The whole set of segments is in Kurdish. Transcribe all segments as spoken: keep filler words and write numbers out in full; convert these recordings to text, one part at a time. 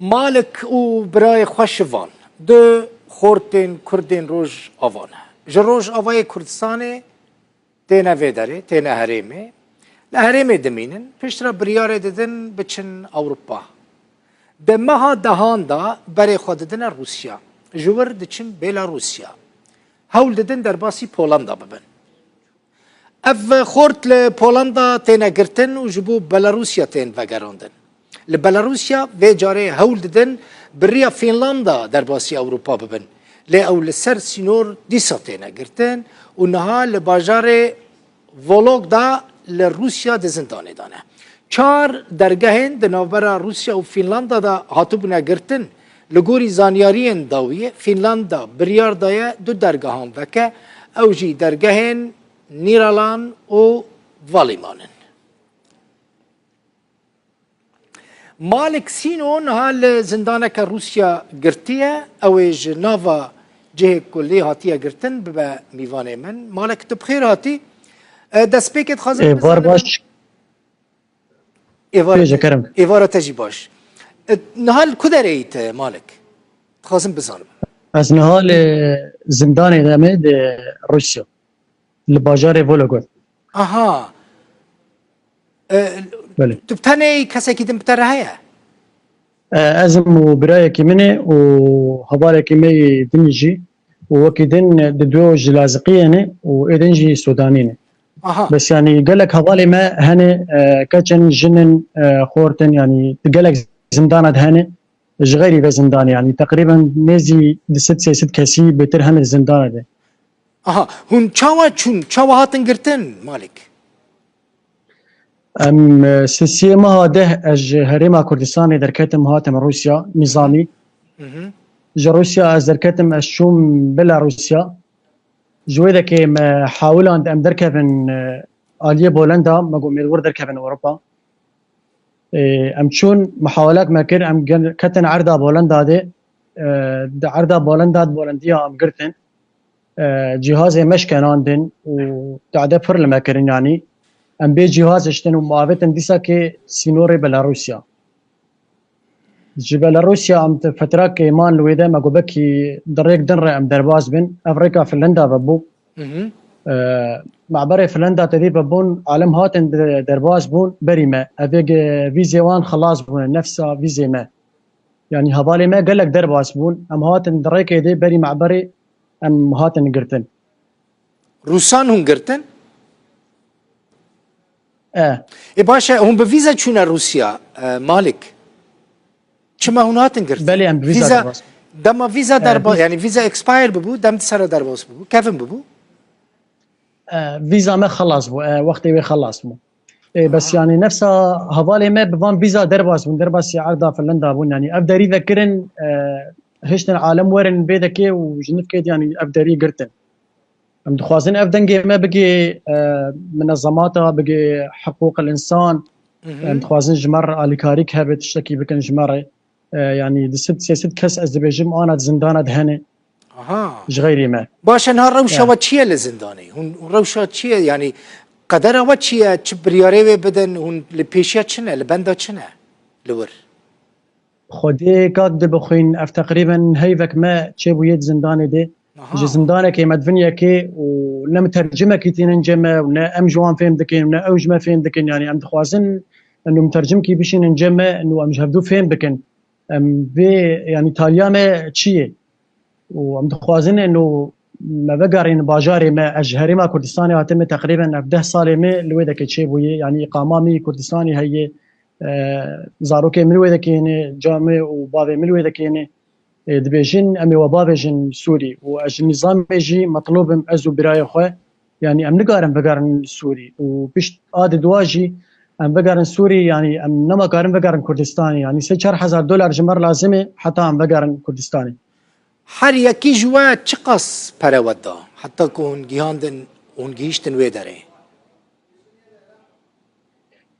Malik û birayê xwe Şivan, du xortên Kurdên Rojava ne. Ji Rojavayê Kurdistanê têne vê derê, têne herêmê. Li herêmê dimînin, piştre biryarê didin biçin Ewropa. Di meha dehan de berê xwe didine Rûsya. Ji wir diçin Belarûsya. Hewl didin derbasî Polanda bibin. Ev xort li Polanda têne girtin û ji bo Belarûsya tên vegerandin. Li Belarûsya vê carê hewl didin bi riya Fînlanda derbasî Ewropa bibin. Lê ew li ser sînor dîsa têne girtin û niha li bajarê Vologda li Rûsya di zindanê de ne. Çar dergehên di navbera Rûsya û Fînlanda de hatibûne girtin. Li gorî zanyariyên dawiyê, Fînlanda biryar daye du dergehan veke, ew jî dergehên Nîralan û Valiman in. Malik Sîno niha li zindaneke Rûsya girtiye. Ew ê ji nava cihê ku lê hatiye girtin bibe mîvanê min. Malik, tu bi xêr hatî. E, destpêkê dixwazim Ê, var bizanim. Baş. Êvara Bêje te, kerem. Êvara te jî baş. E, niha li ku derê yî te, Malik? Dixwazim bizanim. Ez niha li zindanê de me di Rûsya. Li bajarê Vologod. Aha. E, Belê. Tu bi tenê yî, kesekî din bi te re heye? E, ez im û birayekî min e û hevalekî me yê din jî û wekî din di du ji Laziqiyê ne û ê din jî Sudanî ne. Aha. Bes yanî gelek hevalê me hene, e, keç in, jin in, e, xort in, yanî di gelek zindana de hene. Ji xeyrî vê zindanê, yanî teqrîben nêzî du sed sê sed kesî bêtir hene di zindana de. Aha, hûn çawa çûn, çawa hatin girtin, Malik? Em, e, sisiyê meha deh ez ji herêma Kurdistanê derketim, hatim Rûsya, nîzamî. Hı hı. Ji Rûsya ez derketim, ez çûm Belarûsya. Ji wê dekê me hawiland em derkevin, e, aliyê Bolenda, me got mêrwir derkevin Ewropa. E, em çûn, muhawelek me kir, em gel-, ketin erda Bolenda de, e, di erda Bolenda, di Bolendiya em girtin. E, cîhazê me şkenandin û tade pir li me kirin, yanî em bê cîhaz hiştin û me avêtin dîsa kê sînorê Belarûsya. Ji Belarûsya em ti fetrakê man li wê de, me got belkî di rêk din re em derbas bin. Ev rêka Finlanda vebû. Hı hı. E, meberê Finlanda tevî vebûn, alem hatin de-, derbas bûn berî me. Evê ge-, vîzê wan xilas bûne, nefsa vîzê me. Yanî hevalê me gelek derbas bûn. Em hatin di rêkê de berî meberê em hatin girtin. Rûsan hûn girtin? E. Ê baş e, hûn bi vîza çûne Rûsya, e, Malik? Çima hûn hatin girtin? Belê, em bi vîza Vîza, derbas. Dema vîza E, derba-, vîz- yanî vîza expire bibû, dem di sera derbas bibû, kevin bibû? E, vîza me xelas bû, e, wextê wê xelas bû. E, bes Aha. yanî nefsa hevalê me bi van vîza derbas bûn, derbasî erda Finlanda bûn. Yanî ev derî vekirin, e, hiştin alem werin vê dekê û ji nifkê de yanî ev derî girtin. Em dixwazin ev dengê me bigê, e, minezemata, bigê hiqûqil însan. Hı hı. Em dixwazin ji me re alîkarîk hebe, tiştekî bikin ji me re. E, yanî du sed sê sed kes ez dibêjim ana di zindana de hene. Aha. Ji xeyrî me. Baş e, niha rewşa E. we çi ye li zindanê? Hûn, hûn rewşa çi ye? Yanî qedera we çi ye? Çi biryarê wê bidin? Hûn li pêşiya çi ne? Li benda çi ne? Li wir? Xwedê kak dibixwîn, ev teqrîben heyvek me çêbûye di zindanê de. Aha. Ji zindanekê me divin yekê û ne mitercimekî tînin cem me û ne em ji wan fêm dikin û ne ew ji me fêm dikin. Yanî em dixwazin eno mitercimkî bişînin cem me û em ji hevdû fêm bikin. Em vê, yanî taliya me çi ye? Û em dixwazin eno me vegerîn bajarê me. Ez ji herêma Kurdistanê hatime, teqrîben ev deh salê me li wê deke çêbûye. Yanî îqama min yê Kurdistanê heye. E, zarokê min wê dekê ne, ca min û bavê min wê dekê ne. E, dibêjin, em ê we bavêjin Sûrî. Û ez ji nîzamê jî metlûb im, ez û birayê xwe. Yanî em nikarin vegerin Sûrî. Û pişt a di dua jî em vegerin Sûrî, yanî em nema karin vegerin Kurdistanê. Yanî sê çar hezar dolar ji me re lazim e heta em vegerin Kurdistanê. Her yekî ji we çiqas pere we da, heta ku hûn gihandin, hûn gihîştin wê derê?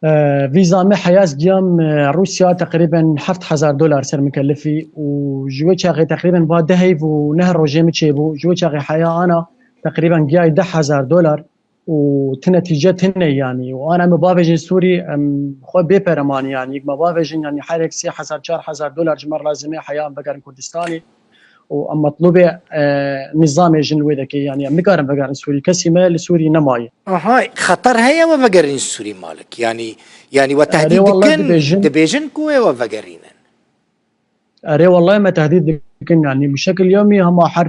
E, vîza me heya ez giyam, e, Rûsya teqrîben heft hezar dolar ser mikelifî û ji wê çaxê teqrîben va deh heyv û neh rojê min çêbû. Ji wê çaxê heya ana teqrîben giyayî deh hezar dolar. û ti netîce tune yanî. Û an em bavêjin Sûrî, em xwe bê pere manî yanî. Me bavêjin yanî her yek sê hezar, çar hezar dolar ji me re lazim e heya em vegerin Kurdistanê. Û em metlûbê, e, nîzamê jin wê dike yanî. Em nikarin vegerin Sûrî. Kesî me li Sûrî nemaye. Aha, xeter heye we vegerîn Sûrî Malik. Yanî, yanî we Erê tehdît wellahî dikin, dibêjin. Dibêjin ku wê we vegerînin. Erê wellahî me tehdît dikin yanî. Bi şekil yomî hema her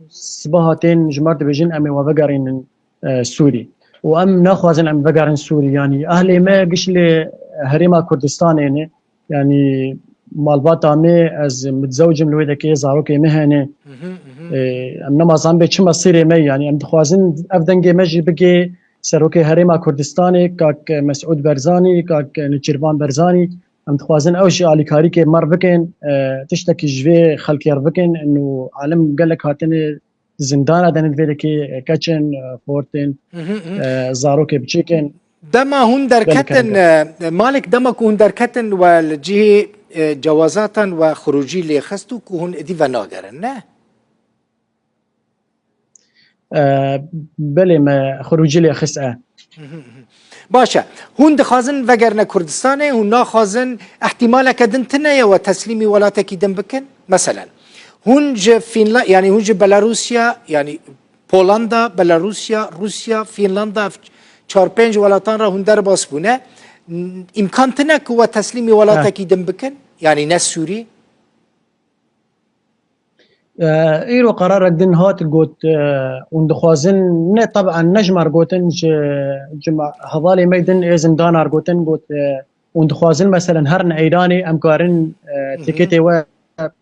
sibaha tên ji me re dibêjin em ê we vegerînin, e, Sûrî. Û em naxwazin em vegerin Sûrî. Yanî ehlê me giş li Herêma Kurdistanê ne. Yanî malbata me, ez mitizewicim, li wê dekê zarokê me hene. Mhm, mhm. E, em nemazan bê çi mesîrê me, yanî em dixwazin ev dengê me jî bigê serokê Herêma Kurdistanê, kak Mesûd Berzanî, kak Nêçîrvan Berzanî. Em dixwazin ew jî alîkarîkê me re bikin, e, tiştekî ji vê xelkê re bikin. Û alim gelek hatine zindana de, ne, di vê dekê keç in, e, xort in, Mhm, mhm. e, zarokê biçûk in. Dema hûn Gelek derketin, hene. e, Malik, dema ku hûn derketin we li cihê, e, cewazatan we xirûcî lê xist û ku hûn idî venagerin, ne? E, belê me xirûcî lê xist e. Mhm, mhm. Baş e. Hûn dixwazin vegerine Kurdistanê, hûn naxwazin, ihtimaleke din tune ye we teslîmî welatekî din bikin? Meselen, hûn ji Fînla-, yanî hûn ji Belarusya, yanî Polanda, Belarusya, Rûsya, Fînlanda, ev çar pênc welatan re hûn derbas bûne. N-, îmkan tune ku we teslîmî welatekî din bikin? Yanî ne Sûrî? E, îro qerarek din hat got, e, hûn dixwazin, ne, teb'en ne ji me re gotin, ji, ji me, hevalê me din ê zindana re gotin, got, e, hûn dixwazin, meselen, herin Eyranê, em karin, e, Mhm. têketê we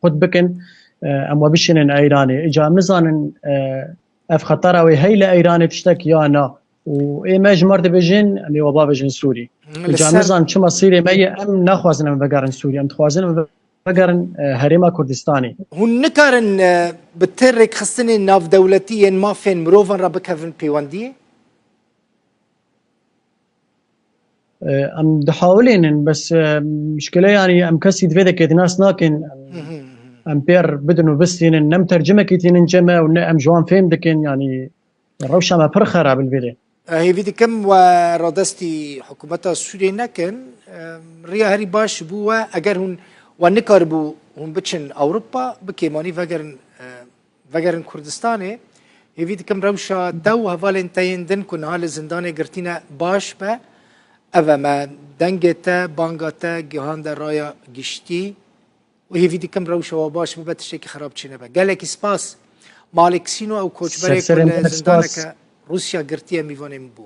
qut bikin, e, em we bişînin Eyranê. Îca em nizanin, e, ev xetera wê hey li Eyranê tiştek ya na. Û ê me ji me re dibêjin, em ê we bavêjin Sûrî. Li Îca em ser nizanin çi mesîrê me ye, em naxwazin em vegerin Sûrî. Em dixwazin em vegerin, e, Herêma Kurdistanê. Hûn nikarin, e, bi ti rêkxistinên navdewletî yên mafên mirovan re bikevin pêwendiyê? E, em dihawilênin, bes, e, mişkile, yanî, em kesî di vê dekê di nas nakin. Em, Mhm, mhm. em pê re bidin û bistînin, ne em tercimekî tînin cem me û ne em ji wan fêm dikin, yanî, rewşa me pir xerab li vê rê. E, hêvî dikim we radestî hikûmeta Sûriyê nekin. E, riya herî baş bû we, eger hûn, we nikaribû hûn biçin Ewropa, bi kêmanî vegerin, e, vegerin Kurdistanê. Hêvî dikim rewşa te û hevalên te yên din ku niha li zindanê girtîne baş be. Ev e me dengê te, banga te gihande raya giştî. Û hêvî dikim rewşa we baş bibe, tiştekî xerab çênebe. Gelekî spas. Malik Sîno, ew koçberê ku Serserên li gelek spas. zindaneke Rûsya girtiye, mîvanê min bû.